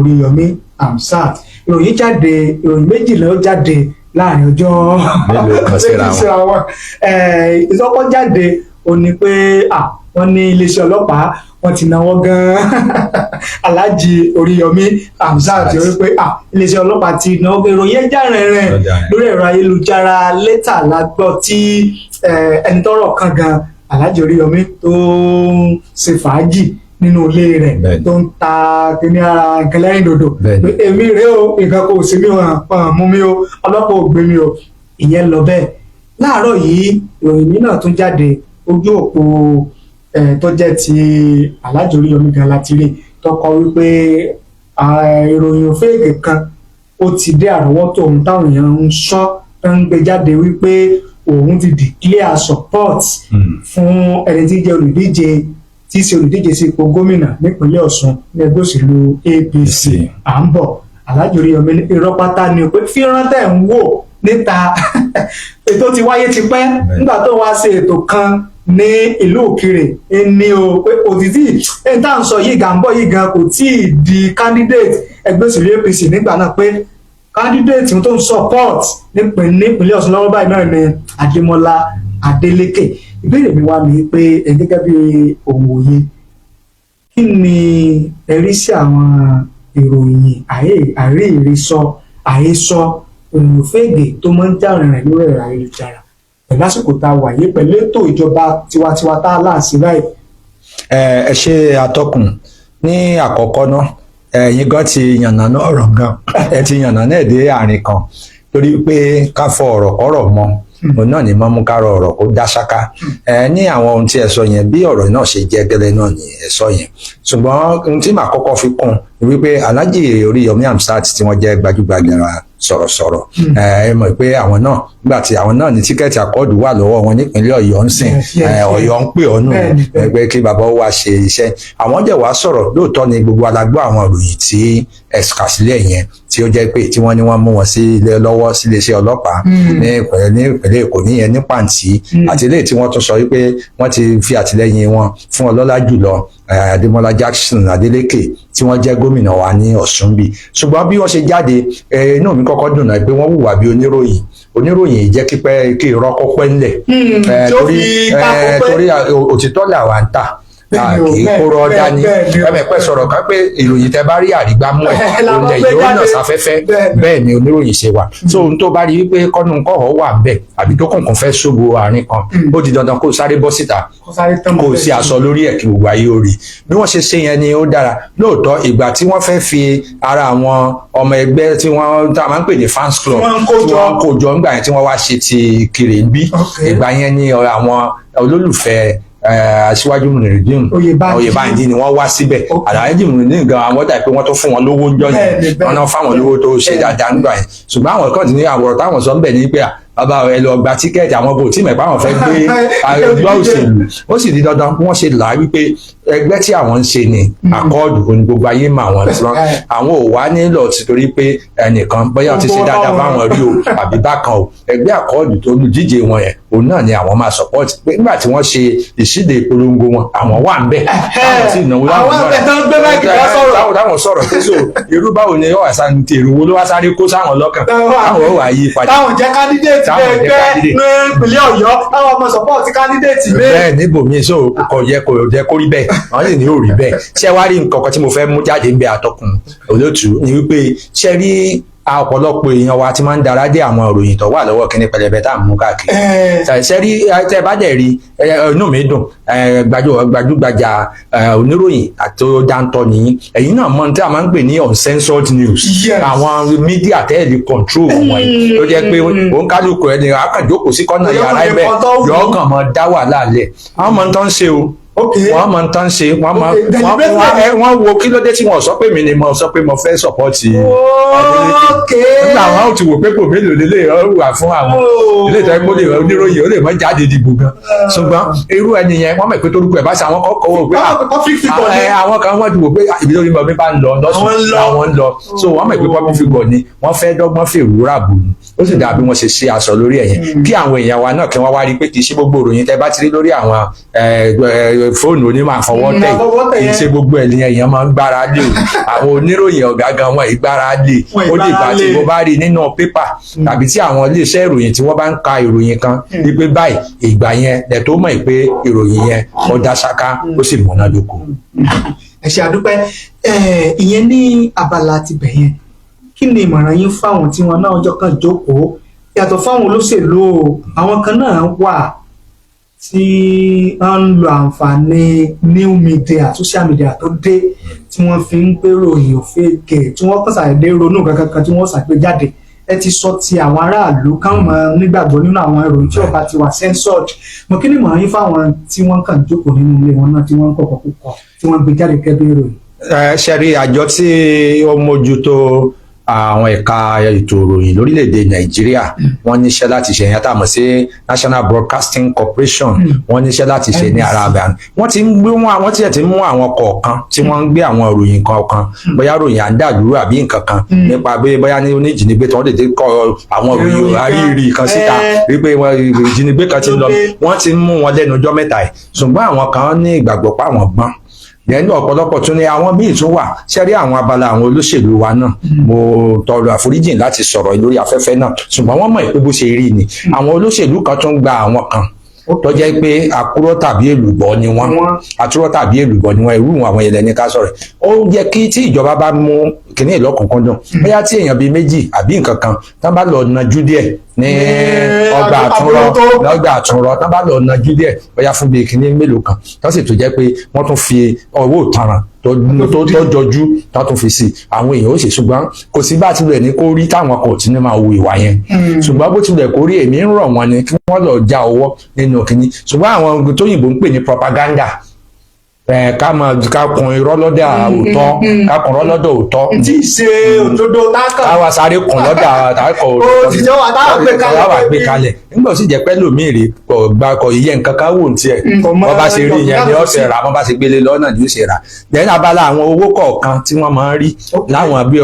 Oríyọmí Hamzat. Ìròyìn jáde, ìròyìn méjì ló jáde láàrin ọjọ́ mélòó kan síra méjì wọn. síra wọn. Ìsọkọ́ jáde ó ní pé wọ́n ní iléeṣẹ́ ọlọ́pàá wọ́n ti náwó gan Alhaji Oríyọmí Hamzat, wí pé iléeṣẹ́ ọlọ́pàá ti náwó. Ìròyìn ẹ̀ já rìnrìn Lọ́jà yẹn. lórí ẹ̀rọ ayélujára. Létà la gbọ́ tí ẹni tọ́rọ̀ kan gan, Alhaji Oríyọmí, tó ń ṣe fàájì nínú ilé rẹ̀, tó ń ta kíní ara nǹkan lẹ́rìn dòdò, pé èmi rèé o, nǹkan kò sí mi, hàn hàn mú mi o, ọlọ́pàá ò gbé mi o. Ìyẹn lọ bẹ́ẹ̀. Láàárọ̀ yìí, ìròyìn mi náà tún jáde, ojú òpó tó jẹ́ ti Alhaji Oríyọmí gan láti rí, tó kọ wípé ìròyìn òféèkè kan ó ti dé àrọ́wọ́tó òun, táwọn èèyàn ń sọ, tó ń gbé jáde wípé òun ti declare support fún ẹni tí jẹ́ olùdíje, tí í ṣe olùdíje sí ipò gómìnà nípínlẹ̀ Ọ̀ṣun ní ẹgbẹ́ òṣèlú APC. À ń bọ̀. Alhaji Oríyọmí ní irọ́ pátá ni o, pé fíran tẹ̀ ń wò níta, ètò ti wáyé tipẹ́ nígbà tó wá ṣe ètò kan ní ìlú Òkèrè ní o, pé òtítì ẹni tá à ń sọ yìí gàǹbọ̀ yìí gan kò tí ì di candidate ẹgbẹ́ òṣèlú APC nígbà náà, pé candidate tó ń support nípínlẹ̀ Ọ̀ṣun lọ́wọ́ báyìí náà ni Adémọ́lá Adélékè. Ìbéèrè mi wá ní pé ẹ gẹ́gẹ́ bí òǹwòye, kí ni ẹ rí sí àwọn ìròyìn àìríìrísọ, àhesọ, òǹfẹ̀gẹ̀ tó máa ń jà rìnrìn lórí ẹ̀rọ ayélujára pẹ̀lú àsìkò tá a wà yìí, pẹ̀lú ètò ìjọba tiwantiwa tá a láǹṣe báyìí? Ẹ ṣe, atọ́kùn. Ní àkọ́kọ́ náà, ẹ̀yin gan ti yànnàná ọ̀rọ̀ gan, ẹ ti yànnàná ẹ̀ dé àárín kan, torí pé ká fọ ọ̀rọ̀ kọ́rọ̀ mọ́ òun náà ní mọ́ mú ká rọ ọ̀rọ̀ kó dá ṣáká. Ẹ ní àwọn ohun tí ẹ sọ yẹn, bí ọ̀rọ̀ náà ṣe jẹ́ gẹ́lẹ́ náà ni ẹ sọ yẹn. Ṣùgbọ́n ohun tí màá kọ́kọ́ fi kún ni wípé Alhaji Oríyọmí Hamzat, tí wọ́n jẹ́ gbajúgbajà sọ̀rọ̀sọ̀rọ̀, ẹ mọ̀ pé àwọn náà, nígbà tí àwọn náà ní ticket Accord wà lọ́wọ́ wọn nípínlẹ̀ Ọ̀yọ́ ń sìn, Ọ̀yọ́ ń pè ọ́ nù pé kí bàbá wa ṣe iṣẹ́. Àwọn jẹ́ wàá sọ̀rọ̀. Lóòótọ́ ni gbogbo alágbó àwọn ìròyìn tí ẹ kà sílẹ̀ yẹn, tí ó jẹ́ pé tí wọ́n ní wọ́n mú wọn sí ilé lọ́wọ́ sí iléeṣẹ́ ọlọ́pàá ní ìpínlẹ̀ Èkó níyẹn ní Pàǹtí, àti eléyìí tí wọ́n tún sọ wípé wọ́n ti fi àtìlẹ́yìn wọn fún ọlọ́lá jùlọ Adémọ́lá Jackson Adélékè, tí wọ́n jẹ́ gómìnà wa ní Ọ̀ṣun bí. Ṣùgbọ́n bí wọ́n ṣe jáde, inú mi kọ́kọ́ dùn náà pé wọ́n hùwà bí oníròyìn. Oníròyìn yìí jẹ́ kípẹ́ kí irọ́ kó pẹ́ ńlẹ̀, tí ó fi ká kó pẹ́. Torí òtítọ́ làwa ń tà, kì í kó rọ́ dání. Ẹ̀mẹ̀ pẹ́ sọ̀rọ̀ kan pé ìròyìn tẹ bá rí àrígbámú ẹ̀ La máa òun gbé lẹ̀ yóò nà jáde. sáfẹ́fẹ́. Bẹ́ẹ̀ni. Bẹ́ẹ̀ ni oníròyìn ṣe wà. So ohun tó bá rí wípé kọ́nù kọ́họ̀ wà ń bẹ̀ àbí tó kùnkùn fẹ́ ṣògo àárín kan, ó di dandan kó sáré bọ́ síta, kó sáré tán kó o sí aṣọ lórí ẹ̀ kí gbogbo ayé ó rí. Bí wọ́n ṣe ṣe yẹn ni ó dára lóòótọ́. Ìgbà tí wọ́n fẹ́ fi ara àwọn ọmọ ẹgbẹ́ tí wọ́n tá a máa ń pè ní fans club, Tí wọ́n ń kó tí jọ. wọ́n ń kó jọ ńgbà yẹn, tí wọ́n wá ṣe ti kiri ń bí, ìgbà yẹn ni àwọn olólùfẹ́ aṣíwájú Munirudeen Oyèbánjí. Oyèbánjí ni wọ́n wá síbẹ̀. Alhaji Munirudeen gan, àwọn dà pé wọ́n tó fún wọn lówó ńjọ́ yẹn. Wọ́n náà fáwọn lówó tó ṣe dáadáa ńgbà yẹn. Ṣùgbọ́n àwọn kan ti ní àwòrán táwọn sọ ń bẹ̀ ní pé bàbá ẹ lọ gba ticket. Àwọn kò tí mẹ̀ pé àwọn fẹ́ gbé ẹgbẹ́ òṣèlú, ó sì di dandan bí wọ́n ṣe là á wípé ẹgbẹ́ tí àwọn ń ṣe ni Accord, òní gbogbo ayé mà wọ́n tí wọ́n àwọn ò wá nílò ti torí pé ẹnìkan bóyá ó ti ṣe dáadáa báwọn rí o àbí bákan o, ẹgbẹ́ Accord tó olùdíje wọn yẹn, òun náà ni àwọn máa support, pé nígbà tí wọ́n ṣe ìṣíde ìpolongo wọn, àwọn wà ń bẹ̀, táwọn sì náwó. Àwọn àgbẹ̀ tán gbé mic wá sọ̀rọ̀. Táwọn sọ̀rọ̀ pé so irú báwo ni yóò wá sáré ti èrò wo ló wá sáré kó sáwọn lọ́kàn táwọn ó wà yí padà? Táwọn jẹ́ candidate Táwọn jẹ́ ẹgbẹ́ candidate. ní ìpínlẹ̀ Ọ̀yọ́, táwọn ọmọ support candidate mi. Bẹ́ẹ̀ níbòmí, so kò yẹ kó rí bẹ́ẹ̀. Wọ́n sì ní ò rí bẹ́ẹ̀. Ṣé wàá rí nǹkan kan tí mo fẹ́ mú jáde ń bẹ, àtọkùn olóòtú, ni wípé ṣé rí ọ̀pọ̀lọpọ̀ èèyàn wa ti máa ń dara dé àwọn ìròyìn tó wà lọ́wọ́ kíní pẹlẹbẹ tá à ń mú káàkiri. Ṣe rí, tẹ bá dẹ̀ rí, inú mi dùn, gbajúgbajà oníròyìn àti dáńtọ́ nìyí. Ẹ̀yin náà mọ̀ tí a máa ń pè ní uncensored news, àwọn media tẹ́ẹ̀lì control wọn yìí, tó jẹ́ pé òun kálukú ẹni akànjókòó sí kọ́nà Yóò yàrá kàn lè ẹ̀bẹ̀ kọ́ tó wù ú. yọ̀ọ́ kàn mọ́ dá wàhálà lẹ̀. Àwọn ọmọ tó ń ṣe o, wọ́n mọ̀ tán ṣe, wọ́n mọ̀ Deliberately. wọ́n wo kí ló dé tí wọ́n sọ pé mi ni mo sọ pé mo fẹ́ support Adeleke. Nígbà wọn ò ti wò pé kò mélòó lélẹ̀ wà fún àwọn ilé ìtọ́jú kó lè oníròyìn ó lè mọ jáde dìbò gan. Ṣùgbọ́n irú ẹni yẹn, wọ́n mọ̀ pé torúkọ ẹ̀ bá ṣe àwọn kọ́kọ́ wò pé Wọ́n mọ̀ pé public figure ni. Àwọn kan wọ́n ti wò pé ibi tó ní bọ̀ mi bá ń lọ lọ́sùn Àwọn ń lọ. làwọn ń lọ. So wọ́n mọ̀ pé public figure ni, wọ́n fẹ́ dọ́gbọ́n fèrú rà bò ní. Ó sì dà bí wọ́n ṣe ṣe aṣọ lórí ẹ̀yẹn, kí àwọn èèyàn wa náà kí wọ́n wá rí pé kì í ṣe gbogbo ìròyìn tẹ́ bá ti rí lórí àwọn fóònù onímọ̀ àfọwọ́tẹ̀, Àfọwọ́tẹ̀ kì í yẹn. ṣe gbogbo ẹ̀ ní èèyàn máa ń gbára lé o. Àwọn oníròyìn ọ̀gá gan wọn ìgbára lé. Wọn Ó dìgbà ìgbára tí lé. mo bá rí nínú pépà tàbí tí àwọn iléeṣẹ́ ìròyìn tí wọ́n bá ń ka ìròyìn kan wípé báyìí, ìgbà yẹn lẹ̀ tó mọ̀ pé ìròyìn yẹn ó dá ṣáká, ó sì múnádóko. Ẹ ṣé, àdúpẹ́. Ìyẹn ní abala tibẹ̀ yẹn. Kí ni ìmọ̀ràn yín fáwọn tí wọn náà ọjọ́ kan jókòó, yàtọ̀ fáwọn olóṣèlú o, àwọn kan náà wà tí wọ́n ń lo àǹfààní new media, social media tó dé, tí wọ́n fi ń gbé ròyìn òfegè, tí wọ́n kàn ṣàdédé ronú kankan kan tí wọ́n ṣàgbéjáde? Ẹ ti sọ ti àwọn aráàlú káwọn mọ nígbàgbọ́ nínú àwọn ìròyìn tí ó bá ti wà censored mo. Kí ni ìmọ̀ràn yín fáwọn tí wọ́n kàn jókòó nínú ilé wọn náà, tí wọ́n ń kọ̀kọ̀ púpọ̀, tí wọ́n gbé jáde gẹ́gẹ́ bí ìròyìn? Ẹ ṣe rí, àjọ tí ó mójútó àwọn ẹ̀ka ètò ìròyìn lórílẹ̀‐èdè Nàìjíríà, wọ́n níṣẹ́ láti ṣe. Yẹn tá a mọ̀ sí National Broadcasting Corporation, wọ́n níṣẹ́ láti ṣe ní ara àbẹ̀. Wọ́n ti ń gbé wọn, àwọn tiẹ̀ ti mú àwọn kọ̀ọ̀kan tí wọ́n ń gbé àwọn ìròyìn kọ̀ọ̀kan, bóyá ìròyìn à ń dàdúró àbí nǹkan kan nípa bí bóyá ní oníjìnigbé tí wọ́n tètè kọ àwọn ìròyìn àríyìnrì kan síta wípé wọn ìjínigbé kan ti ń lọ. Wọ́n ti ń mú wọn lẹ́nu ọjọ́ mẹ́ta yìí, ṣùgbọ́n àwọn kan ní ìgbàgbọ́ pé àwọn gbọ́n lẹ́nu. Ọ̀pọ̀lọpọ̀ tún ní àwọn míì tún wà. Ṣẹ́rí àwọn abala àwọn olóṣèlú wa náà, mo tọrọ àforíjìn láti sọ̀rọ̀ lórí afẹ́fẹ́ náà, ṣùgbọ́n wọ́n mọ̀ pé bó ṣe rí ni. Àwọn olóṣèlú kan tún gba àwọn kan tó jẹ́ pé àkúrọ́ tàbí èlùbọ́ ni wọ́n, àtúrọ́ tàbí èlùbọ́ ni wọ́n. Irú àwọn ilẹ̀ ní ká sọ̀rọ̀. Ó yẹ kí tí ìjọba bá mú kínní ìlọ́kùnkúndùn, bóyá tí èèyàn bíi méjì àbí nǹkan kan tán bá lọ najú díẹ̀ ní ọgbà àtúnrọ, lọ́gbà àtúnrọ, tán bá lọ najú díẹ̀ bóyá fún bíi kínní mélòó kan, tán sì tó jẹ́ pé wọ́n tún fi ọwọ́ òtanràn tó jọjú tán tún fi sí, àwọn èèyàn ó sì. Ṣùgbọ́n kò sí bá tilẹ̀ ní kó rí táwọn kò tí ní máa wo ìwà yẹn. Ṣùgbọ́n bó tilẹ̀ kó rí, èmi ń rọ̀ wọ́n ni kí wọ́n lọ já ọwọ́ nínú kínní. Ṣùgbọ́n àwọn tóyìnbó ń pè ní propaganda, ká máa ká kun irọ́ lọ́dà òótọ́, ká kun irọ́ lọ́dà òótọ́. Tí ì ṣe òdodo tákàn. Káwa sáré kun lọ́dà àkọ́. Ó ti jẹ́ wà táwọn gbé kalẹ̀. Táwa gbé kalẹ̀ nígbà tó sì jẹ́ pẹ́ lómi rè kò gba kò yẹ nǹkan kan wò ní tiẹ̀. Wọ́n bá ṣe rí yẹn ni ó ṣe rà, wọ́n bá ṣe gbélé lọ́nà ni ó ṣe rà. Then abala àwọn owó kọ̀ọ̀kan tí wọ́n máa ń rí láwọn bí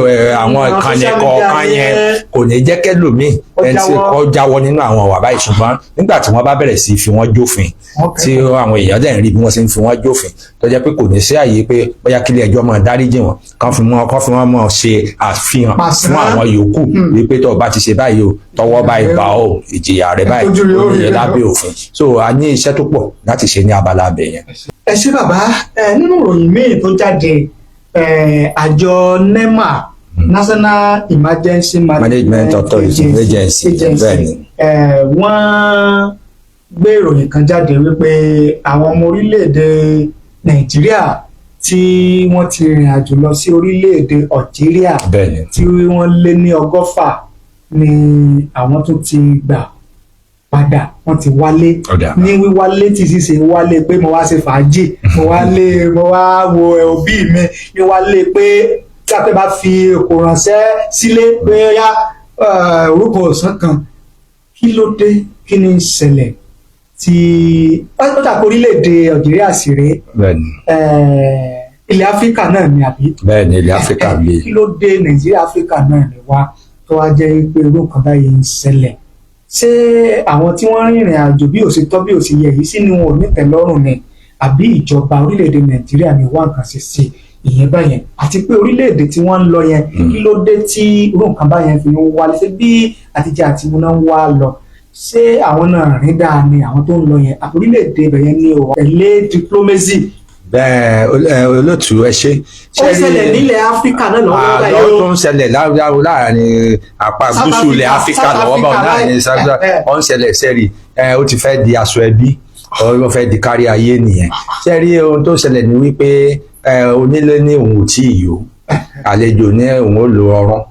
àwọn ìkànnì kọ̀ọ̀kan yẹn kò ní jẹ́ kẹ́lòmíì ẹni tí kò jáwọ́ nínú àwọn ọ̀wà báyìí. Ṣùgbọ́n nígbà tí wọ́n bá bẹ̀rẹ̀ sí fi wọ́n jófin, tí àwọn èèyàn dẹ̀ ń rí bí wọ́n ṣe ń fi wọ́n jófin, tó jẹ́ pé kò ní sí àyè pé bóyá kílé ẹjọ́ máa dáríjì wọn, kán fi wọ́n máa ṣe àfihàn fún àwọn yòókù wípé tó o bá ti ṣe báyìí o, tọwọ́ báyìí bá o, ìjìyà rẹ báyìí ó ní lábẹ́ òfin. So a ní iṣẹ́ tó pọ̀ láti ṣe ní abala abẹ yẹn. Ẹ ṣé, bàbá. Ẹ nínú ìròyìn míì tó jáde, àjọ NEMA, National Emergency Management Authority Agency, bẹ́ẹ̀ni. Wọ́n gbé ìròyìn kan jáde wípé àwọn ọmọ orílẹ̀-èdè Nàìjíríà tí wọ́n ti rìnrìn àjò lọ sí orílẹ̀-èdè Algeria, tí wọ́n lé ní 120, ni àwọn tún ti gbà padà, wọ́n ti wálé. Ní wíwálé tí ṣíṣe wálé pé mo wá ṣe fàájì, mo wálé mo wá wo òbí mi, ní wálé pé tí a fẹ́ bá fi òkò ránṣẹ́ sílé pé yá orúkọ ọ̀sán kan. Kí ló dé? Kí ni ń ṣẹlẹ̀ tí ó dàpọ̀ orílẹ̀-èdè Algeria sì rèé? Ilẹ̀ Áfíríkà náà ni, àbí? Bẹ́ẹ̀ni, ilẹ̀ Áfíríkà bí. Kí ló dé? Nàìjíríà, Áfíríkà náà ni wá, tó wá jẹ́ pé irú nǹkan báyìí ń ṣẹlẹ̀. Ṣé àwọn tí wọ́n rìnrìn àjò bí ò ṣe tọ́, bí ò ṣe yẹ yìí sí ni wọn ò nítẹ̀lọ́rùn ni, àbí ìjọba orílẹ̀-èdè Nàìjíríà ni wá nǹkan ṣe sí ìyẹn báyẹn? Àti pé orílẹ̀-èdè tí wọ́n ń lọ yẹn, kí ló dé tí irú nǹkan báyẹn fi ń wálé? Ṣé bí àtijọ́ àti múná ń wá lọ, ṣé àwọn náà rìn dáa ni àwọn tó ń lọ yẹn, àti orílẹ̀-èdè ibẹ̀ yẹn ní o tẹ̀lé diplomacy? Bẹ́ẹ̀, olóòtú, ẹ ṣe. Ó ṣẹlẹ̀ nílẹ̀ Áfíríkà náà lọ́wọ́ báyìí. Àlọ́ tó ń ṣẹlẹ̀ láàrin apá gúúsù ilẹ̀ Áfíríkà lọ́wọ́ báwọn náà ní sábà ó ń ṣẹlẹ̀ sẹ́rí. Ó ti fẹ́ di aṣọ ẹbí, ó fẹ́ di kárí ayé nìyẹn. Sẹ́rí, ohun tó ṣẹlẹ̀ ni wípé onílé ní òun ò tí ì yó, àlejò ní òun ò lo ọrán.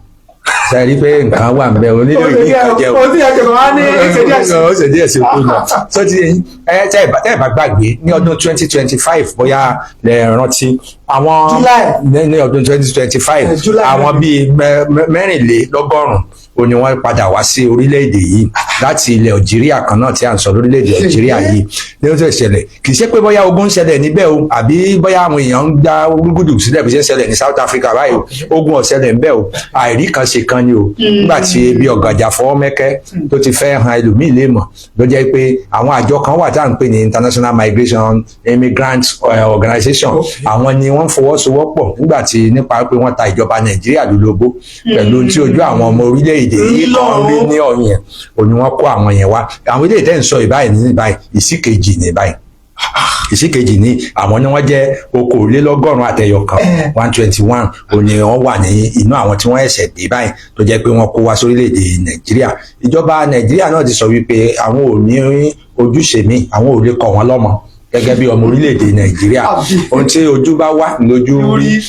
Ṣe rí pé nǹkan wà nbẹ, onílé ìní nǹkan jẹ o. Ó ti yẹ kí wọ́n á ní ṣe díẹ̀ sí. Ó ṣe díẹ̀ sí kú náà tó ti ẹ. Tẹ́ ẹ bá gbàgbé, ní ọdún 2025, bóyá lẹ rántí. Àwọn July. ní ọdún 2025, July. àwọn bíi 184 ó ní wọ́n padà wá sí orílẹ̀-èdè yìí láti ilẹ̀ Algeria kan náà tí à ń sọ, lórílẹ̀-èdè Algeria yìí ní ó ti ṣẹlẹ̀. Kì í ṣe pé bóyá ogun ń ṣẹlẹ̀ níbẹ̀ o, àbí bóyá àwọn èèyàn ń dá rúgùdù sílẹ̀ bí ṣe ń ṣẹlẹ̀ ní South Africa báyìí o. Ogun ò ṣẹlẹ̀ níbẹ̀ o, àìrí kan ṣe kan ni o. Nígbà tí ebi ọ̀gàjà fọwọ́ mẹ́kẹ́ tó ti fẹ́ han ẹlòmíì lè mọ̀, ló jẹ́ pé àwọn àjọ kan wà tá à ń pè ní International Migration Immigrant Organization. Àwọn ni wọ́n fọwọ́sowọ́pọ̀ nígbà tí nípa pé wọ́n ta ìjọba Nàìjíríà lólobó pẹ̀lú tí ojú àwọn ọmọ orílẹ̀-èdè yìí kan rí ní ọ̀yìn òní, wọ́n kó àwọn yẹn wá. Àwọn ilé ìtẹ́ ń sọ ìbáyìí ní báyìí, ìsíkejì ní báyìí, ìsíkejì ní àwọn ni wọ́n jẹ́ 121, 121 òní wọ́n wà ní inú àwọn tí wọ́n ẹ̀sẹ̀ dé báyìí tó jẹ́ pé wọ́n kó wá sórílẹ̀-èdè Nàìjíríà. Ìjọba Nàìjíríà náà ti sọ wípé àwọn ò ní ojúṣe míì, àwọn ò lè kọ̀ wọ́n lọ́mọ gẹ́gẹ́ bí ọmọ orílẹ̀-èdè Nàìjíríà. Ohun tí ojú bá wá lójú rí.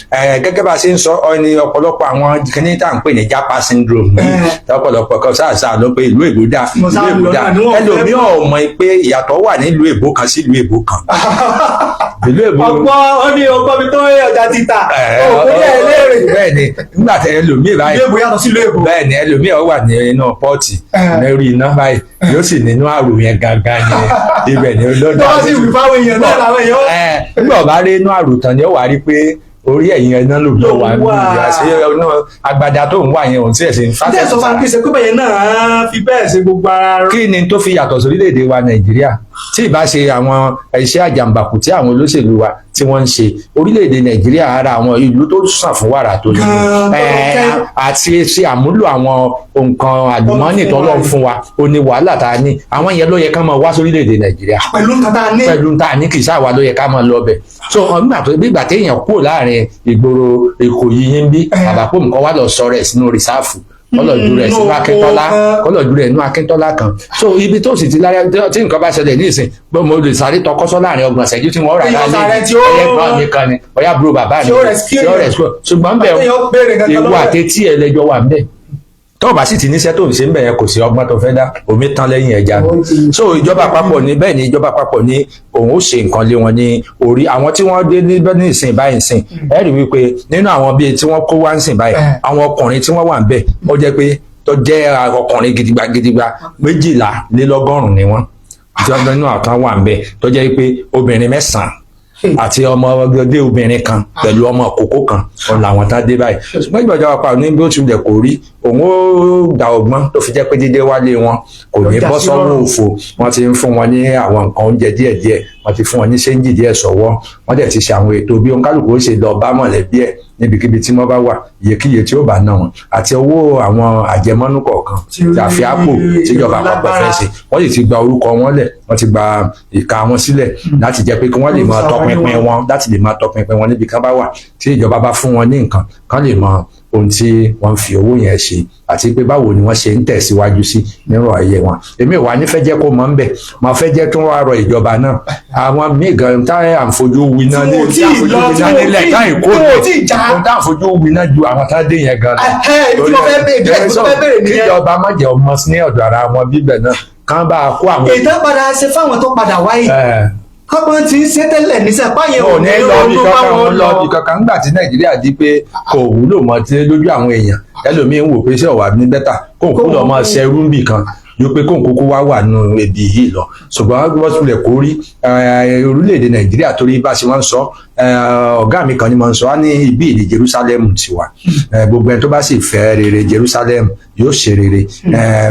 Gẹ́gẹ́ bá a ṣe ń sọ ọ ní ọ̀pọ̀lọpọ̀ àwọn kìíní tá à ń pè ní japa syndrome yìí, ọ̀pọ̀lọpọ̀ kan sáàsà ló pé ìlú èbó dà, ìlú èbó dà. Ẹlòmíì ò mọ̀ pé ìyàtọ̀ wà nílùú èbó kan sí ìlú èbó kan, ìlú èbó. Ọgbọ́n ó ní ọgbọ́n mi tó ń ọjà títà òkú ní ẹ̀ léèrè. Bẹ́ẹ̀ ni, nígbà tẹ ẹlòmíì báyìí ìlú èbó yàtọ̀ sí ìlú èbó. Bẹ́ẹ̀ ni, ẹlòmíì ó wà nínú port lórí iná báyìí, yóò sì nínú àrò yẹn gangan ni ibẹ̀ ni lọ́dọ̀. Tó bá sì wí fáwọn èèyàn náà làwọn èèyàn. Nígbà ọba rí inú àrò tán ni ó wà rí pé orí ẹ̀yìn ẹ̀ náà ló lọ wà ní ìyá sí agbada tó ń wà yẹn, òun tí ẹ̀ sì ń fásitì. Ṣé sọ fún akíṣe pé bẹ́ẹ̀ náà fi bẹ́ẹ̀ ṣe gbogbo ara. Kí ni tó fi yàtọ̀ sórílẹ̀-èdè wa Nàìjíríà tí ìbá ṣe àwọn iṣẹ́ àjàǹbàkù tí àwọn olóṣèlú wa tí wọ́n ń ṣe? Orílẹ̀-èdè Nàìjíríà, ara àwọn ìlú tó sàn fún wàrà tó ní àti ṣe àmúlò àwọn nǹkan àlùmọ́ọ́nì tó lọ́n fún wa, ó ní wàhálà tá a ní. Àwọn yẹn ló yẹ ká máa wá sórílẹ̀-èdè Nàìjíríà. Pẹ̀lú nǹkan tá a ní. Pẹ̀lú tá a ní, kì í sáà wa ló yẹ ká máa lọ bẹ̀. So nígbà tó bí ìgbà téèyàn kúrò láàrin ìgboro Èkó yìí ń bí àbápò nǹkan wá lọ sọ rẹ̀ sínú reserve, kọlọ̀jú rẹ̀ sínú Akíntọ́lá, kọlọ̀jú rẹ̀ nínú Akíntọ́lá kan. So ibi tó sì ti lára tí nǹkan bá ṣẹlẹ̀ ní ìsìn pé mo lè sáré tọkọ́sọ́ láàrin 30 ìṣẹ́jú tí wọ́n rà lálẹ́ ẹ̀yẹ́gbọ́n mi kan ni, ọ̀yá búrò bàbá mi tí ó rescue. Ṣùgbọ́n bẹ́ẹ̀, ìwọ àtẹ̀tí ẹ̀ lẹ́jọ́ wà ńbẹ̀. Tó bá sì ti níṣẹ́ tó ń ṣe ń bẹ̀ yẹn, kò sí ọgbọ́n tó fẹ́ dá, omi tán lẹ́yìn ẹja. So ìjọba àpapọ̀ ní, bẹ́ẹ̀ ni, ìjọba àpapọ̀ ní òun ó ṣe nǹkan lé wọn ní orí àwọn tí wọ́n dé níbẹ̀ ní ìsìn báyìí ìsìn. Ẹ rí wípé nínú àwọn bíi tí wọ́n kó wá ń sìn báyìí, àwọn ọkùnrin tí wọ́n wà ń bẹ̀, ó jẹ́ pé tó jẹ́ ọkùnrin gidigba gidigba, 192 ni wọ́n tí wọ́n nínú àwọn wà ń bẹ̀, tó jẹ́ pé obìnrin 9 àti ọmọdé obìnrin kan pẹ̀lú ọmọ kókó kan òun làwọn tá dé báyìí. Ṣùgbọ́n ìjọba àpapọ̀ ní bí ó tilẹ̀ kò rí, òun ó dá ọgbọ́n tó fi jẹ́ pé dídé wálé wọn kò ní bọ́ sọ́wọ́ òfò. Wọ́n ti ń fún wọn ní àwọn nǹkan oúnjẹ díẹ̀díẹ̀, wọ́n ti fún wọn ní ṣéǹjì díẹ̀ sọ́wọ́, wọ́n dẹ̀ ti ṣe àwọn ètò bí oníkálukú ó ṣe lọ bá mọ̀lẹ́bí ẹ̀ níbikíbi tí wọ́n bá wà, iyekíye tí ó bá ná wọn àti owó àwọn àjẹmọ́nú kọ̀ọ̀kan tí àfi àpò tíjọba àpapọ̀ fẹ́ ṣe. Wọ́n sì ti gba orúkọ wọn lẹ̀, wọ́n ti gba ìka wọn sílẹ̀ láti jẹ́ pé kí wọ́n lè máa tọpinpin wọn, láti lè máa tọpinpin wọn níbi kan bá wà. Tí ìjọba bá fún wọn ní nǹkan kán lè mọ ohun tí wọ́n fi owó yẹn ṣe àti pé báwo ni wọ́n ṣe ń tẹ̀síwájú sí nírọ̀ ayé wọn. Èmi ò wá nífẹ̀ẹ́ jẹ́ kó mọ̀ ń bẹ̀, máa fẹ́ jẹ́ tó wá rọ ìjọba náà. Àwọn míì gan táyà à ń fojú winá ní nílẹ̀ táyì kó tá à ń fojú winá ju àwọn tá dé yẹn gan lọ. Kíjọba má jẹ́ ọmọ ní ọ̀dọ̀ ara wọn bíbẹ̀ náà kán bá a kó àwọn. Ètò padà ṣe fáwọn tó padà wáyé kọ́gbọ́n ti ń ṣe tẹ́lẹ̀ ní sẹ́pá yẹn. Ò ní lọ bí kankan, wọn lọ bí kankan nígbà tí Nàìjíríà di pé kò wúlò mọ́ tí lójú àwọn èèyàn. Ẹlòmíín wò pé ṣé ọ̀wà ní better kóun kú lọ máa ṣẹrú níbì kan ju pé kóun kúkú wá wà nù ebi yìí lọ. Ṣùgbọ́n wọ́n tilẹ̀ kó rí orílẹ̀-èdè Nàìjíríà, torí bá ṣe wọ́n ń sọ, ọ̀gá mi kan ni mo ń sọ á ní ibi ìní Jerusalem ti wà. Gbogbo ẹni tó bá sì fẹ́ rere Jerusalem yóò ṣe rere.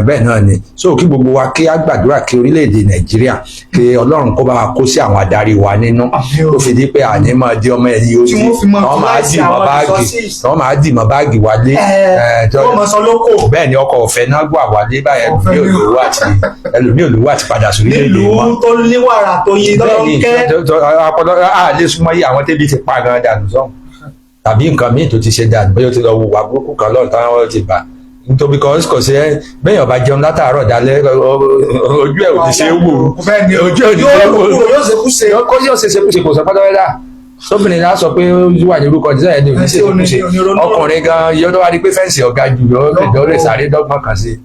Bẹ́ẹ̀ náà ni. So kí gbogbo wa kí á gbàdúrà kí orílẹ̀-èdè Nàìjíríà, kí Ọlọ́run kó bá wa kó sí àwọn adarí wa nínú, tó fi di pé àní máa di ọmọ ẹ̀yìn odi, wọ́n máa dì mọ́ báàgì, wọ́n máa dì mọ́ báàgì wálé. Bẹ́ẹ̀ ni, ọkọ̀ ọ̀fẹ́ náà gbà wálé báyẹn. Ẹlòmíì olówó àti padà sórílẹ̀-èdè wọn. Nílùú tó níwàrà tó yí lọ́rùn kẹ́. Bẹ́ẹ̀ ni, a lè súnmọ́ yí àwọn tẹ́bí ti pa gan dànù sọ́hùn tàbí nǹkan míì tó ti ṣe dànù, bóyá ó ti lọ wo wà burúkú kan lọ́run táwọn ti bà, nítorí kò sí bẹ́ẹ̀ ọba jẹun látàárọ̀ dalẹ́, ojú ẹ̀ ò ní ṣe é wò, ojú ẹ̀ ò ní ṣe é wò, yóò ṣe kú ṣe. Kó yóò ṣe ṣe kú ṣe, kò sọ pátápátá. Sóbìnrin náà sọ pé ó wà ní orúkọ jíjẹ ẹni ò ní ṣe kú ṣe. Ọkùnrin gan yóò tó wá rí pé fence ọ̀gá jù lọ, lè sáré dọ́gbọ́n kan sí.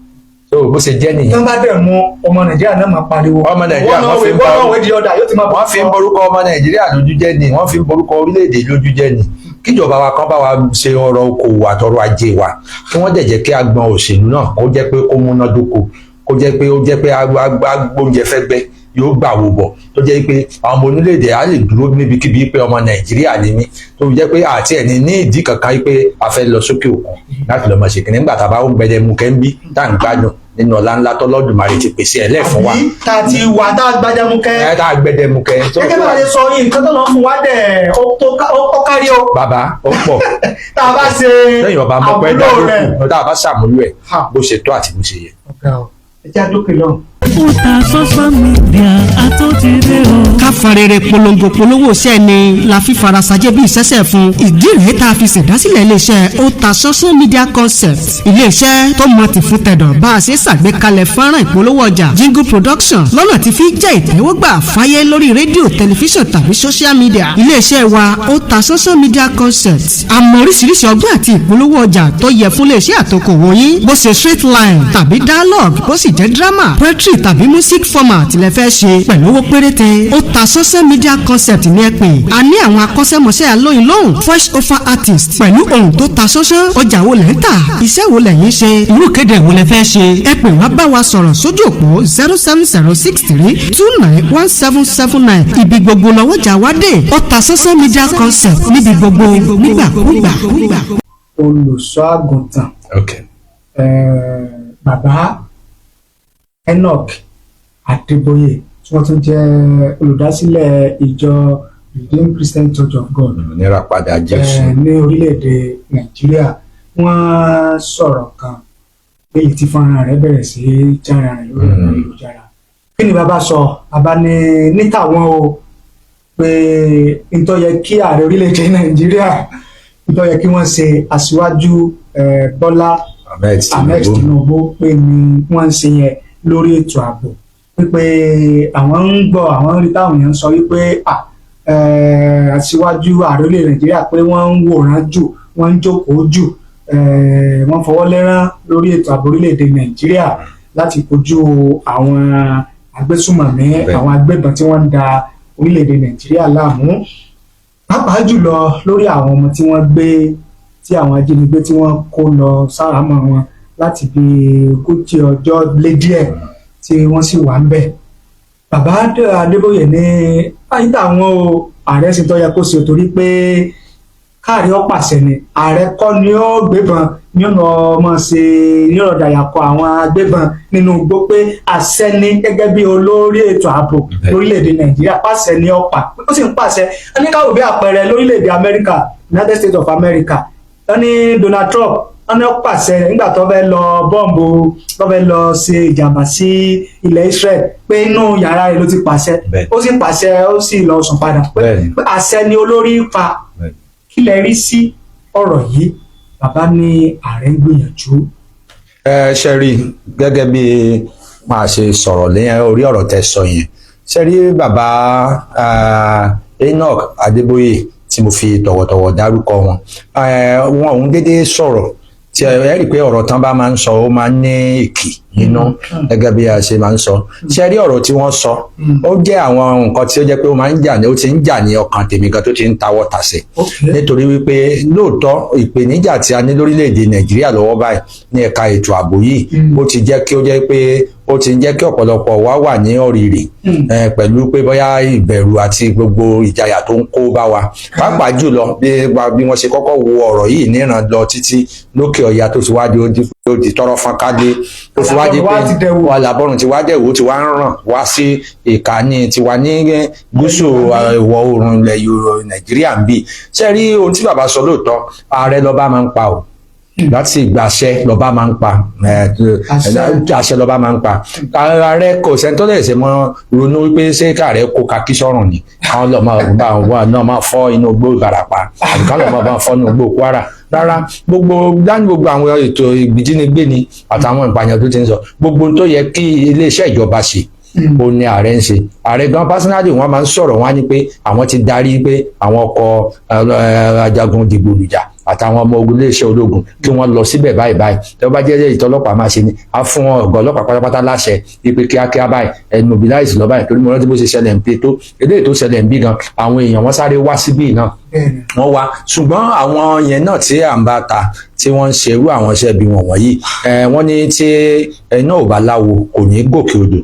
Tó bó ṣe jẹ́ nìyẹn. Tán bá dẹ̀ mú ọmọ Nàìjíríà náà máa pariwo. Ọmọ Nàìjíríà wọ́n wọ́n fi ń wọ́n ba wọ́n di ọ̀dà yóò ti máa bọ̀. Wọ́n fi ń borúkọ ọmọ Nàìjíríà lójú jẹ́ ni, wọ́n fi ń borúkọ orílẹ̀-èdè lójú jẹ́ ni. Kíjọba wa kan bá wa ṣe ọrọ̀ okòwò àtọrọ̀ ajé wa, kí wọ́n dẹ̀ jẹ́ kí agbọn òṣèlú náà kó jẹ́ pé ó múnádóko, kó jẹ́ pé ó jẹ́ pé agbóúnjẹ fẹ́gbẹ́ yóò gbà wò bọ̀, tó jẹ́ pé àwọn ọmọ orílẹ̀-èdè á lè dúró níbikíbi pé ọmọ Nàìjíríà ni mí, tó jẹ́ pé àti ẹni ní ìdí kankan pé a fẹ́ lọ sókè òkun láti lọ́ọ́ máa ṣe kìnìún nígbà tá a bá ń gbẹdẹmukẹ́ ń bí tá à ń gbádùn nínú ọlá ńlá tọ́lọ́dùmarè ti pèsè ẹ̀ lẹ̀ fún wa. Àbí tá a ti wà tá a gbajamukẹ́. Ẹ tá a gbẹdẹmukẹ́. Gẹ́gẹ́ bá a ṣe sọ yìí, nǹkan tó lọ fún wa dẹ̀ ó kárí o. Bàbá, ó pọ̀. Tá a bá ṣe lẹ́yìn ọba mọ́pẹ́ àmúlò rẹ̀. dá lókun tá a bá ṣàmúlò ẹ̀ Ha. bó ṣe tó àti bó ṣe yẹ. Ọ̀gá o, ẹ jẹ́ àdókè lọ́hùn. Otasansan Media àtúntìdé o. Ká fọn rere polongo polówó iṣẹ́ ni la fi farasajẹ́ bí ìṣẹ́ṣẹ́ fún. Ìdí rèé tá a fi ṣèdásílẹ̀ iléeṣẹ́ Otasansan Media Concept, iléeṣẹ́ tó mọ ti fún tẹ̀dọ̀ bá a ṣe ṣàgbékalẹ̀ fọ́nrán ìpolówó ọjà, jingle production, lọ́nà tí fi jẹ́ ìtẹ́wọ́gbà fáyé lórí rédíò, tẹlifíṣàn tàbí social media. Iléeṣẹ́ wa Otasansan Media Concept, àmọ́ oríṣiríṣi ọgbọ́n àti ìpolówó ọjà tó yẹ fún iléeṣẹ́ àtòkòwò yín, bó ṣe straight line tàbí dialogue, bó sì jẹ́ drama, poetry tàbí music format lẹ fẹ́ ṣe pẹ̀lú owó péréte, Otasansan Media Concept ní ẹ pè. A ní àwọn akọ́ṣẹ́mọṣẹ́ alóyin lóhùn, voice over artist pẹ̀lú ohùn tó ta sánsán. Ọjà wo lẹ́ ń tà? Iṣẹ́ wo lẹ̀yin ṣe? Irú kéde wo lẹ fẹ́ ṣe? Ẹ pè wá, bá wa sọ̀rọ̀ sójú òpó 07063291779. Ibi gbogbo lọ́wọ́jà wá dé. Otasansan Media Concept, níbi gbogbo, nígbàkúgbà. Olùṣọ́ àgùntàn bàbá Enoch Adébóyè, tí wọ́n tún jẹ́ olùdásílẹ̀ ìjọ Redeemed Christian Church of God Òmìnira padà Jésù. ní orílẹ̀-èdè Nàìjíríà, wọ́n sọ̀rọ̀ kan léyìí tí fọ́nrán rẹ̀ bẹ̀rẹ̀ sí í jára rẹ̀ lórí ẹ̀rọ ayélujára. Kí ni bàbá sọ? Bàbá ní ní tàwọn o, pé ntọ́ yẹ kí ààrẹ orílẹ̀-èdè Nàìjíríà, ntọ́ yẹ kí wọ́n ṣe, aṣíwájú Bọ́lá Ahmed Ahmed Tinubu. Tinubu, pé ni wọ́n ń ṣe yẹn lórí ètò ààbò, wípé àwọn ń gbọ́, àwọn ń rí táwọn èèyàn ń sọ wípé aṣíwájú ààrẹ orílẹ̀ Nàìjíríà, pé wọ́n ń wòran jù, wọ́n ń jókòó jù, wọ́n fọwọ́ lẹ́rán lórí ètò ààbò orílẹ̀-èdè Nàìjíríà láti kojú àwọn agbésùmọ̀mí, àwọn agbébọn tí wọ́n ń da orílẹ̀-èdè Nàìjíríà láàmú, pàápàá jùlọ lórí àwọn ọmọ tí wọ́n gbé, tí àwọn ajínigbé tí wọ́n kó lọ sáramọ́ wọn láti bí ogójì ọjọ́ lé díẹ̀ tí wọ́n sì wà ń bẹ̀. Bàbá Adébóyè ní àyíká àwọn o, ààrẹ sì tó yẹ kó ṣe, torí pé káàrí ó pàṣẹ ni, ààrẹ kọ́ ni ó gbébọn ní ọ̀nà ọmọ ṣe ní ọ̀rọ̀ dàyàkọ àwọn agbébọn nínú igbó, pé àṣẹ ni gẹ́gẹ́ bí olórí ètò ààbò lórílẹ̀‐èdè Nàìjíríà, pàṣẹ ni ó pa, ó sì ń pàṣẹ. Wọ́n ní káwọ́ bí àpẹẹrẹ lórílẹ̀‐èdè Amẹ́ríkà, United States of America, wọ́n ní Donald Trump, wọ́n ní ó pàṣẹ nígbà tó fẹ́ lọ bọ́ǹbù, tó fẹ́ lọ ṣe ìjàmbá sí ilẹ̀ Israel, pé inú yàrá rẹ̀ ló ti pàṣẹ. Ó sì pàṣẹ, ó sì lọ sùn padà, pé àṣẹ ni olórí pa. Kí lẹ rí sí ọ̀rọ̀ yìí? Bàbá ní ààrẹ ń gbìyànjú. Ẹ ṣe rí, gẹ́gẹ́ bí máa ṣe sọ̀rọ̀ lẹ́yìn orí ọ̀rọ̀ tẹ́ sọ yẹn, ṣe rí bàbá Enoch Adébóyè tí mo fi tọ̀wọ̀tọ̀wọ̀ dárúkọ wọn, wọn òun déédéé sọ̀rọ̀ tí ẹ rí i pé ọ̀rọ̀ tán bá máa ń sọ, ó máa ń ní ìkì nínú, gẹ́gẹ́ bí a ṣe máa ń sọ. Ṣe rí ọ̀rọ̀ tí wọ́n sọ, ó jẹ́ àwọn nǹkan tí ó jẹ́ pé ó máa ń jà ní, ó ti ń jà ní ọkàn tèmi gan, tó ti ń tawọ́ tasẹ̀, nítorí wípé lóòótọ́ ìpèníjà tí a ní lórílẹ̀‐èdè Nàìjíríà lọ́wọ́ báyìí ní ẹ̀ka ètò ààbò yìí, ó ti jẹ́ kí ó jẹ́ pé ó ti ń jẹ́ kí ọ̀pọ̀lọpọ̀ wa wà ní ọ̀rìrì pẹ̀lú pé bóyá ìbẹ̀rù àti gbogbo ìjayà tó ń kó bá wa, pàápàá jùlọ bí wọ́n ṣe kọ́kọ́ wo ọ̀rọ̀ yìí níran lọ títí lókè ọ̀yà, tó ti wá di ó di tọ́rọ́ fọ́nkálé, tó fi wá di pé Àlàbọ̀rùn wá ti dẹ̀wò. Wà làbọ̀rùn ti wá dẹ̀wò, ti wá ń ràn wá sí ìkànnì tiwa ní gúúsù ìwọ̀ oòrùn ilẹ̀ Yorùbá Nàìjíríà ń bì. Ṣe rí ohun tí bàbá sọ, lóòótọ́ ààrẹ lọ́ba máa ń pa o, láti ìgbàṣẹ lọ́ba máa ń pa. Àṣẹ. Àṣẹ lọ́ba máa ń pa. Ààrẹ kò sẹ́ni tó lè ṣe mọ́ ronú wípé ṣé káàrẹ kó kakí sọ́rùn ni, káwọn lọ́ọ́ máa bá wọn náà máa fọ́ inú igbó Ìbàràpá, àbí káwọn lọ́ọ́ máa bá wọn fọ́ inú igbó Kwara. Rárá, gbogbo dání, gbogbo àwọn ètò ìgbìjínigbé ni àtàwọn ìpànìyàn tó ti ń sọ, gbogbo tó yẹ kí iléeṣẹ́ ìjọba ṣe, ó ní ààrẹ ń ṣe. Ààrẹ gan personally, wọn máa ń sọ̀rọ̀, wọn á ní pé àwọn ti darí pé àwọn ọkọ̀ ajagun dìgbòlùjà àtàwọn ọmọ ogun iléeṣẹ́ ológun kí wọ́n lọ síbẹ̀ báyìí báyìí. Tó bá jẹ́ èyí tọ́lọ́pàá máa ṣe ni, á fún ọ̀gá ọlọ́pàá pátápátá láṣẹ wípé kíákíá báyìí, ẹ mobilize lọ báyìí. Torí mo rántí bó ṣe ṣẹlẹ̀ ń pé tó eléyìí tó ṣẹlẹ̀ ń bí gan, àwọn èèyàn wọ́n sáré wá síbí náà, wọ́n wá. Ṣùgbọ́n àwọn yẹn náà tí à ń bá ta, tí wọ́n ń ṣerú àwọn iṣẹ́ bí wọn wọ̀nyí, wọ́n ní tí iná ò bá láwo kò ní gòkè odò.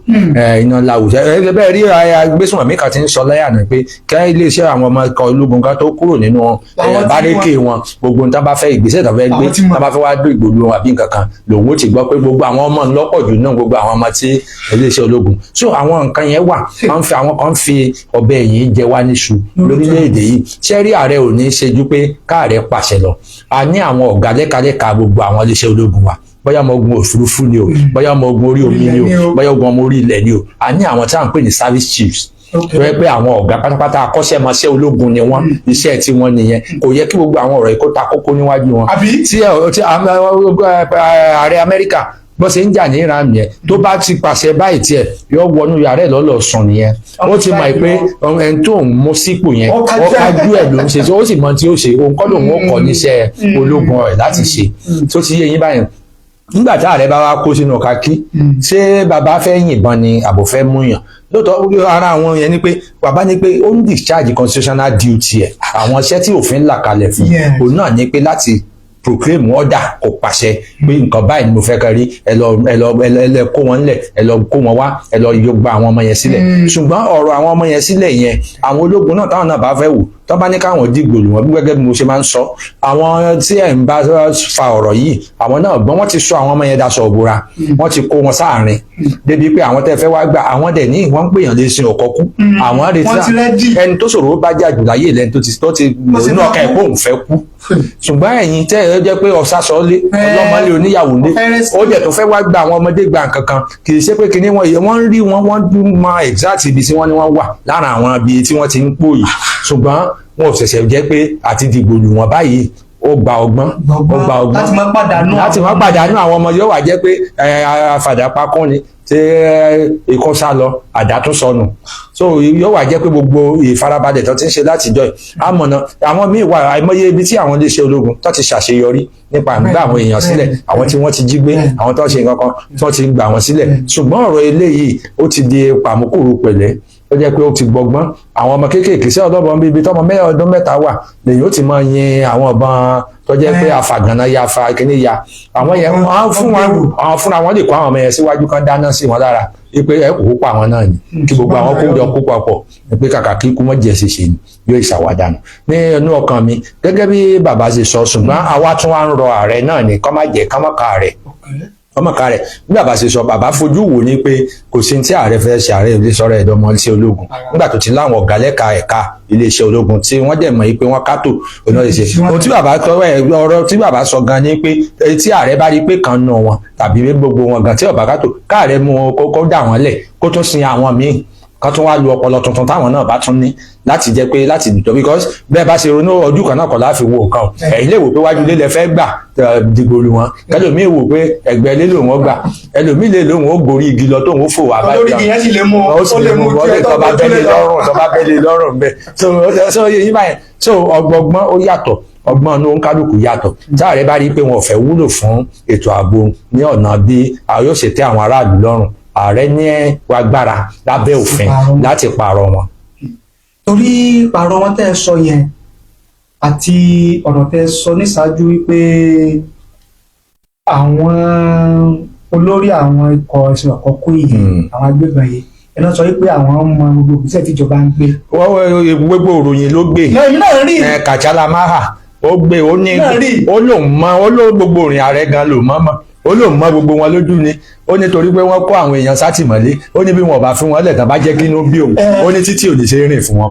Iná láwo ẹ bẹ́ẹ̀ rí. Agbésùnmọ̀mí kan ti ń sọ lẹ́yà náà pé kí iléeṣẹ́ àwọn ọmọ ikọ̀ ológun kan tó kúrò nínú Àwọn tí bárékè wọn, gbogbo nǹkan bá fẹ́, ìgbésẹ̀ tó fẹ́ gbé, Àwọn tí mọ̀. tó bá fẹ́ wá dó ìgbòho wọn àbí nǹkan kan, lòun ó ti gbọ́ pé gbogbo àwọn ọmọ ńlọ́pọ̀ jù náà, gbogbo àwọn ọmọ tí iléeṣẹ́ ológun. So àwọn nǹkan yẹn wà, wọ́n fi àwọn kan fi ọbẹ̀ yìí jẹ wá níṣu lórílẹ̀‐èdè yìí. Ṣé rí, ààrẹ ò ní í ṣe ju pé káàrẹ pàṣẹ lọ. A ní àwọn ọ̀gá lẹ́kalẹ́ka gbogbo àwọn iléeṣẹ́ ológun wa, bóyá ọmọ ogun òfurufú ni o, bóyá ọmọ ogun orí omi ni o, bóyá ogun ọmọ orí ilẹ̀ ni o, a ní àwọn tí à ń pè ní service chiefs, tó yẹ pé àwọn ọ̀gá pátápátá akọ́ṣẹ́mọṣẹ́ ológun ni wọ́n, iṣẹ́ tí wọ́n nìyẹn. Kò yẹ kí gbogbo àwọn ọ̀rọ̀ yìí kó ta kókó níwájú wọn. Àbí? Tí ààrẹ Amẹ́ríkà bó ṣe ń jà ní Iran yẹn, tó bá ti pàṣẹ báyìí, tiẹ̀ yóò wọnú yàrá ẹ̀ lọ́lọ́ sùn nìyẹn. Ó ti mọ̀ pé ẹni tó ń mú sípò yẹn, Ó kájú ó kájú ẹ̀ ló ń ṣe, ó sì mọ tí ó ṣe. Òun kọ́ lòun ó kọ́ níṣẹ́ ológun rẹ̀ láti ṣe. Tó ti yé yín báyìí, nígbà tí ààrẹ bá wá kó sínú kakí, ṣé bàbá fẹ́ yìnbọn ni àbò fẹ́ múyàn? Lóòótọ́, ara àwọn yẹn ni pé bàbá ní pé ó ń discharge constitutional duty ẹ̀, àwọn iṣẹ́ tí òfin là kalẹ̀ fún òun náà ni pé láti proclaim order, kò pàṣẹ pé nǹkan báyìí ni mo fẹ́ kẹ́ rí, ẹ lọ, ẹ lọ, ẹ lọ, ẹ lọ kó wọn nílẹ̀, ẹ lọ kó wọn wá, ẹ lọ yọ gba àwọn ọmọ yẹn sílẹ̀. Ṣùgbọ́n ọ̀rọ̀ àwọn ọmọ yẹn sílẹ̀ yẹn, àwọn ológun náà táwọn náà bá fẹ́ wò, tó bá ní káwọn dìgbò lù wọ́n, bí gẹ́gẹ́ bí mo ṣe máa ń sọ, àwọn tí ẹ̀ ń bá fa ọ̀rọ̀ yìí, àwọn náà gbọ́n. Wọ́n ti sọ àwọn ọmọ yẹn daṣọ òbora, wọ́n ti kó wọn sáàrin débi pé àwọn tẹ́ fẹ́ wá gbà, àwọn dẹ̀ ní wọ́n ń pèèyàn lè sin ọ̀kọ́ kú. Àwọn retí Wọ́n ti ready. ẹni tó ṣòro bá jà jù láyé lẹ́ni tó ti Tó ti nínú fẹ́ ọkàn ẹ̀ kú. pé òun fẹ́ kú. Ṣùgbọ́n ẹ̀yin tẹ́ ẹ jẹ́ pé ọ̀sásọ́lé ọlọ́mọlé oníyàwó lé, Ọ̀fẹ́ rescue. ó jẹ́ tó fẹ́ wá gba àwọn ọmọdé gba nǹkan kan, kì í ṣe pé kinní wọn yìí wọ́n ń rí wọn, wọ́n mọ exact ibi tí wọ́n ní wọ́n wà lára àwọn ibi tí wọ́n ti ń pòyì. Ṣùgbọ́n wọn ò ṣẹ̀ṣẹ̀ jẹ́ pé àti dìgbò lù wọ́n báyìí, ó gba ọgbọ́n, ó gba ọgbọ́n láti má pàdánù láti má pàdánù àwọn ọmọ. Yóò wá jẹ́ pé àfàdàpakún ni tí ikọ́ sá lọ, àdá tún sọnù. So yóò wá jẹ́ pé gbogbo ìfarabalẹ̀ tó ti ń ṣe látijọ́ yìí, àmọ̀nà àwọn míì wà. Àìmọye ibi tí àwọn iléeṣẹ́ ológun tó ti ṣàṣeyọrí nípa àgbà àwọn èèyàn sílẹ̀, àwọn tí wọ́n ti jí gbé, àwọn tó ń ṣe nǹkan kan tó ti gbà wọ́n sílẹ̀. Ṣùgbọ́n ọ̀rọ̀ eléyìí, ó ti di pàmùkùrù pẹ̀lẹ́, ó jẹ́ pé ó ti gbọgbọ́n. Àwọn ọmọ kéékèèké sí ọlọ́bọ̀n bíi ibi tọ́mọ mẹ́rin ọdún 3 wà lèyìn ó ti máa yin àwọn ìbọn tó jẹ́ pé àfàgànà ya fa kíní ya àwọn yẹn. Wọ́n fún wọn, àwọn fúnra wọn lè kó àwọn ọmọ yẹn síwájú kan dáná sí wọn lára wípé ẹ kò kó pa àwọn náà ni, kí gbogbo àwọn kó jọ kó papọ̀ pé kàkà kí ikú mọ́ jẹ́ ṣèṣe ni yóò ṣàwádànù ní inú ọkàn mi gẹ́gẹ́ bí bàbá ṣe sọ. Ṣùgbọ́n àwa tún wá ń rọ ààrẹ náà ní kọ́ má jẹ́ kọ́ má ka ààrẹ ọmọ ká rẹ̀. Bí bàbá ṣe sọ, bàbá fojú wò ní pé kò sí tí ààrẹ fẹ́ ṣe. Ààrẹ ilé sọ̀rọ̀ ẹ̀dọ́mọ iléeṣẹ́ ológun nígbà tó ti láwọn ọ̀gá lẹ́ka ẹ̀ka iléeṣẹ́ ológun tí wọ́n dẹ̀ mọ̀ yìí pé wọ́n kátó ọ̀nà ìṣe. Ohun tí bàbá sọ ẹ̀, ọ̀rọ̀ tí bàbá sọ gan ni pé tí ààrẹ bá rí pé kan nù wọn tàbí gbogbo wọn gan tí ọ̀bá kátó, káàrẹ mú wọn kó dà wọ́n lẹ̀, kó tún sin àwọn míì kan tún wá lu ọpọlọ tuntun táwọn náà bá tún ní láti jẹ́ pé láti dìtọ̀, because bẹ́ẹ̀ bá ṣe ronú ojú kan náà kọ́ láfi wo nǹkan o. Ẹ̀yin lè wò pé wájú ilé lẹ fẹ́ gbà dìgbò lù wọ́n, kẹlòmíì wò pé ẹ̀gbẹ́ ilé lòun ó gbà, ẹlòmíì lè lòun ó gorí igi lọ tóun ó fò wá bá Olórí igi yẹn sì lè mú ó sì lè mú ju ọ lè ẹ tó tọ́ bá gbójúlé bẹ́lẹ̀ lọ. lọ́rùn, tọ́ bá bẹ́lẹ̀ lọ́rùn bẹ́ẹ̀. So yín báyẹn, so ọgbọgbọ́n ó yàtọ̀, ọgbọ́n inú oníkálukú yàtọ̀. Táàrẹ bá rí i pé wọn ò fẹ́ wúlò fún ètò ààbò ní ọ̀nà bí a yóò ṣe tẹ́ àwọn aráàlú lọ́rùn, ààrẹ ní agbára lábẹ́ òfin láti pààrọ̀ wọn. Torí pààrọ̀ wọn tẹ́ ẹ sọ yẹn àti ọ̀rọ̀ tẹ́ ẹ sọ níṣáájú wípé àwọn olórí àwọn ikọ̀ ẹ̀sìn àkọ́kọ́ yìí, àwọn agbébọn yìí, ẹ náà sọ wípé àwọn mọ gbogbo ìgbésẹ̀ tíjọba ń gbé. Gbogbo òròyìn ló gbé. Èmi náà rí. Kàchálà Máhà ó gbé, ó ní Náà rí. ó lóun mọ, ó ló gbogbo òrìn ààrẹ gan ló mọ mọ, ó lóun mọ gbogbo wọn lójú ni. Ó ní torí pé wọ́n kó àwọn èèyàn sátìmọ́lé, ó ní bí wọn ò bá fún wọn lẹ̀ tán, bá jẹ́ kí inú bí òun, ó ní títí ò ní ṣe rìn fún wọn.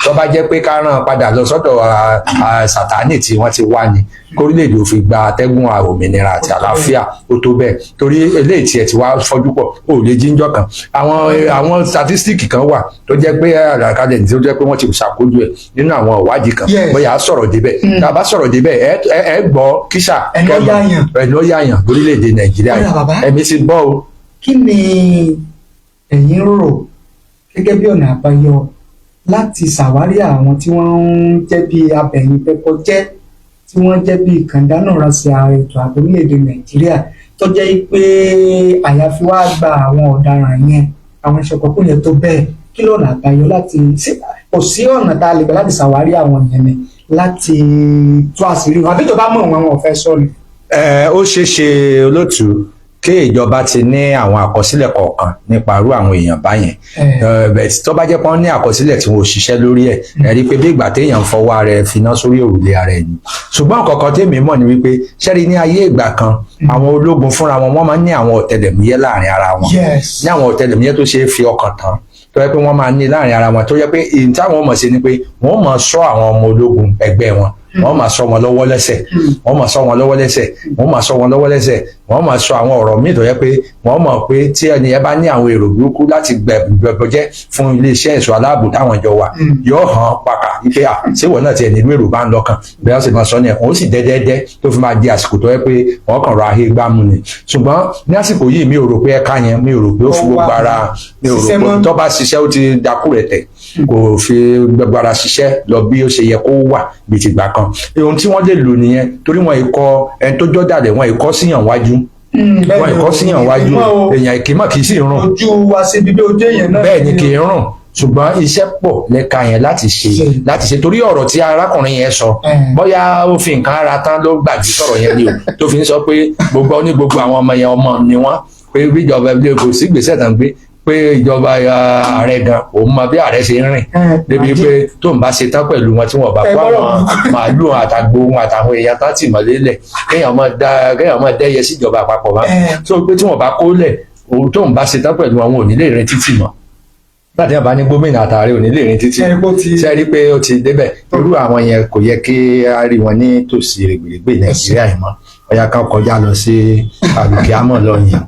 Tó bá jẹ́ pé ká rán an padà lọ sọ́dọ̀ Sátánì tí wọ́n ti wá ni, kórílẹ̀-èdè ò fi gba atẹ́gùn òmìnira àti àlàáfíà, ó tó bẹ́ẹ̀. Torí eléyìí tiẹ̀ ti wá fọ́jú pọ̀, ó lè jíjọ́ kan. Àwọn statistic kan wà tó jẹ́ pé àlàkalẹ̀ tó jẹ́ pé wọ́n ti ṣàkóso ẹ̀ nínú àwọn ìwádìí kan. Bóyá a sọ̀rọ̀ débẹ̀, tá a bá sọ̀rọ̀ débẹ̀, ẹ gbọ́ kíṣà. Ẹni ó yáyàn. Ẹni ó yáyàn lórílẹ̀-èdè Nàìjíríà Ọ̀dà bàbá. yìí, ẹ̀mí ti bọ́ o. Kí ni ẹ̀yin rò gẹ́gẹ́ bí ọ̀nà àbáyọ láti ṣàwárí àwọn tí wọ́n ń jẹ́ bí abẹ̀yìn pẹpọ jẹ́? tí wọ́n jẹ́ bí kàndánù ránṣẹ́ ààrẹ ètò ààbò orílẹ̀-èdè Nàìjíríà, tó jẹ́ pé àyàfi wá gba àwọn ọ̀daràn yẹn, àwọn ìṣọ̀kọ̀kọ̀ yẹn tó bẹ́ẹ̀, kí lọ́nà àbáyọ láti kò sí ọ̀nà tá a lè gbà láti ṣàwárí àwọn yẹn ni láti tú àṣírí wọn, àbí ìjọba mọ̀ wọn, wọn ò fẹ́ sọ ni? Ó ṣeé ṣe, olótùú, kí ìjọba ti ní àwọn àkọsílẹ̀ kọ̀ọ̀kan nípa irú àwọn èèyàn báyẹn. Bẹ́ẹ̀ tó bá jẹ́ pé wọ́n ní àkọsílẹ̀ tí wọ́n ò ṣiṣẹ́ lórí ẹ̀, ẹ rí i pé bí ìgbà téèyàn ń fọwọ́ ara ẹ̀ finá sórí òrùlé ara ẹ̀ ni. Ṣùgbọ́n nǹkan kan tèmi mọ̀ ni wípé, ṣẹ́rí, ní ayé ìgbà kan, àwọn ológun fúnra wọn, wọ́n máa ń ní àwọn ọ̀tẹlẹ̀múyẹ́ láàrin ara wọn, ní àwọn ọ̀tẹlẹ̀múyẹ́ tó ṣe é fi ọkàn tán, tó yẹ pé wọ́n máa ní láàrin ara wọn, tó yẹ pé èyí táwọn mọ̀ sí ni pé wọ́n máa ṣọ́ àwọn ọmọ ológun ẹgbẹ́ wọn, wọ́n máa ṣọ́ wọn lọ́wọ́ lẹ́sẹ̀, wọ́n máa ṣọ́ wọn lọ́wọ́ lẹ́sẹ̀, wọ́n máa ṣọ́ wọn lọ́wọ́ lẹ́sẹ̀, wọ́n máa sọ àwọn ọ̀rọ̀ míì tó yẹ pé wọ́n mọ̀ pé tí ẹni yẹn bá ní àwọn èrò burúkú láti gbẹ̀bọ̀jẹ́ fún iléeṣẹ́ ẹ̀ṣọ́ aláàbò táwọn jọ wà, yóò hàn pàkà wípé à ṣé ìwọ náà tiẹ̀ nílùú èrò bá ń lọ́kàn bí wọ́n sì máa sọ ní ẹ̀, wọ́n sì dẹ́dẹ́dẹ́ tó fi máa di àsìkò tó yẹ pé wọ́n kàn rọ ahé gbámú ni. Ṣùgbọ́n ní àsìkò yìí, mi ò rò pé ẹ̀ka yẹn, mi ò rò pé ó fi gbogbo ara, mi ò rò pé tó bá ṣiṣẹ́, ó ti dakú rẹ̀ tẹ̀, kò fi gbogbo ara ṣiṣẹ́ lọ bí ó ṣe yẹ kó wà bí ti gbà kan. Ohun tí wọ́n lè lò nìyẹn, torí wọn ìkọ ẹni tó jọ́dàlẹ̀, wọn ìkọ́ síyàn wájú, wọn ìkọ́ síyàn wájú. Èèyàn ìkímọ̀ kì í sì rùn. Ojú wa sí bíbí ojú èèyàn náà. Bẹ́ẹ̀ ni, kì í rùn, ṣùgbọ́n iṣẹ́ pọ̀ lẹ́ka yẹn láti ṣe, torí ọ̀rọ̀ tí arákùnrin yẹn sọ, bóyá ó fi nǹkan ara tán ló gbàgbé sọ̀rọ̀ yẹn ni o, tó fi ń sọ pé gbogbo ní gbogbo àwọn ọmọ yẹn, ọmọ ni wọ́n, pé bíjọba ilé kò sí ìgbésẹ̀ tán gbé, pé ìjọba ààrẹ gan òun mọ bí ààrẹ ṣe ń rìn débi pé tó ń bá ṣe tán pẹ̀lú wọn, tí wọn bá kó àwọn màálù àtàgbo wọn àtàwọn èèyàn tán tì mọ́lé lẹ̀, kéèyàn máa dẹ́yẹ síjọba àpapọ̀ mọ́ tó pé tí wọn bá kó lẹ̀, òun tó ń bá ṣe tán pẹ̀lú àwọn ò ní lè rìn títì mọ́. Láti yàn bá ní gómìnà àtàrí ò ní lè rìn títì, ṣe rí pé ó ti débẹ̀? Irú àwọn yẹn, kò yẹ kí á rí wọn ní tòsí rẹ̀gbẹ̀rẹ̀gbẹ̀ Nàìjíríà yìí mọ́. Ọ̀yà kan kọjá lọ sí àlùkìámọ̀ lọ yẹn.